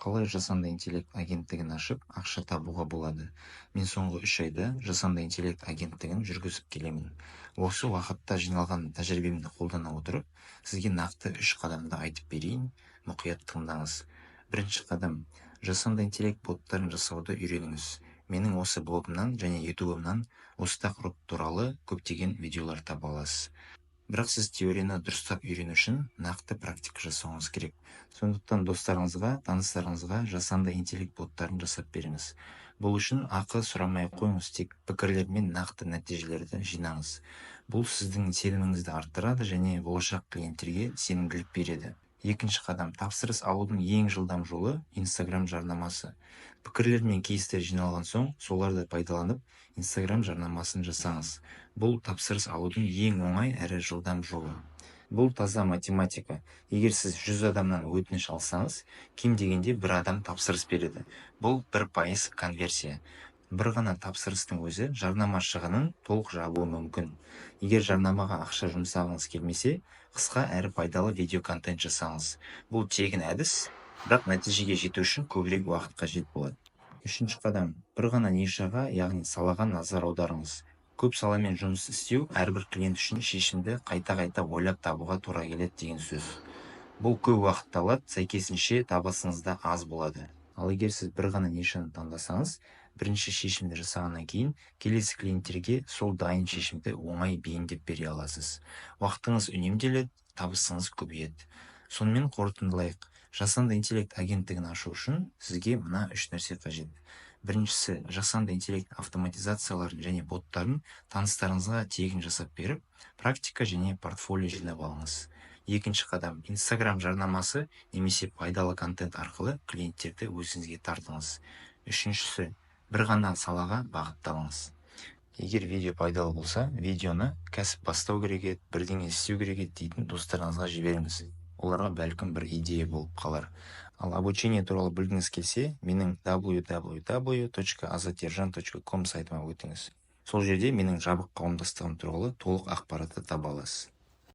Қалай жасанды интеллект агенттігін ашып, ақша табуға болады? Мен соңғы 3 айда жасанды интеллект агенттігін жүргізіп келемін. Осы уақытта жиналған тәжірибемді қолдана отырып, сізге нақты үш қадамды айтып берейін. Мұқият тыңдаңыз. Бірінші қадам: жасанды интеллект боттарын жасауды үйреніңіз. Менің осы блогымнан және Ютубымнан осы тақырып туралы көптеген видеолар таба аласыз. Бірақ сіз теорияны дұрыстап үйрену үшін нақты практика жасауыңыз керек. Сондықтан достарыңызға, таныстарыңызға жасанды интеллект боттарын жасап беріңіз. Бұл үшін ақы сұрамай ақ қойыңыз, тек пікірлер мен нақты нәтижелерді жинаңыз. Бұл сіздің сеніміңізді арттырады және болашақ клиенттерге сенімділік береді. Екінші қадам: тапсырыс алудың ең жылдам жолы – Инстаграм жарнамасы. Пікірлер мен кейстер жиналған соң, соларды пайдаланып, Инстаграм жарнамасын жасаңыз. Бұл тапсырыс алудың ең оңай әрі жылдам жолы. Бұл таза математика: егер сіз 100 адамнан өтініш алсаңыз, кем дегенде бір адам тапсырыс береді. Бұл 1% конверсия. Бір ғана тапсырыстың өзі жарнама шығынын толық жабуы мүмкін. Егер жарнамаға ақша жұмсағыңыз келмесе, қысқа әрі пайдалы видео контент жасаңыз. Бұл тегін әдіс, бірақ нәтижеге жету үшін көбірек уақыт қажет болады. Үшінші қадам: бір ғана нишаға, яғни салаға назар аударыңыз. Көп саламен жұмыс істеу әрбір клиент үшін шешімді қайта-қайта ойлап табуға тура келеді деген сөз. Бұл көп уақытты алады, сәйкесінше табысыңыз да аз болады. Ал егер сіз бір ғана нишаны таңдасаңыз, бірінші шешімді жасағаннан кейін келесі клиенттерге сол дайын шешімді оңай бейімдеп бере аласыз. Уақытыңыз үнемделеді, табысыңыз көбейеді. Сонымен, қорытындылайық. Жасанды интеллект агенттігін ашу үшін сізге мына үш нәрсе қажет. Біріншісі: жасанды интеллект автоматизацияларын және боттарын таныстарыңызға тегін жасап беріп, практика және портфолио жинап алыңыз. Екінші қадам: Инстаграм жарнамасы немесе пайдалы контент арқылы клиенттерді өзіңізге тартыңыз. Үшіншісі: бір ғана салаға бағытталыңыз. Егер видео пайдалы болса, видеоны кәсіп бастау керек еді, бірдеңе істеу керек еді дейтін достарыңызға жіберіңіз. Оларға бәлкім бір идея болып қалар. Ал обучение туралы білгіңіз келсе, менің www.azatержан.com сайтыма өтіңіз. Сол жерде менің жабық қауымдастығым туралы толық ақпаратты таба аласыз.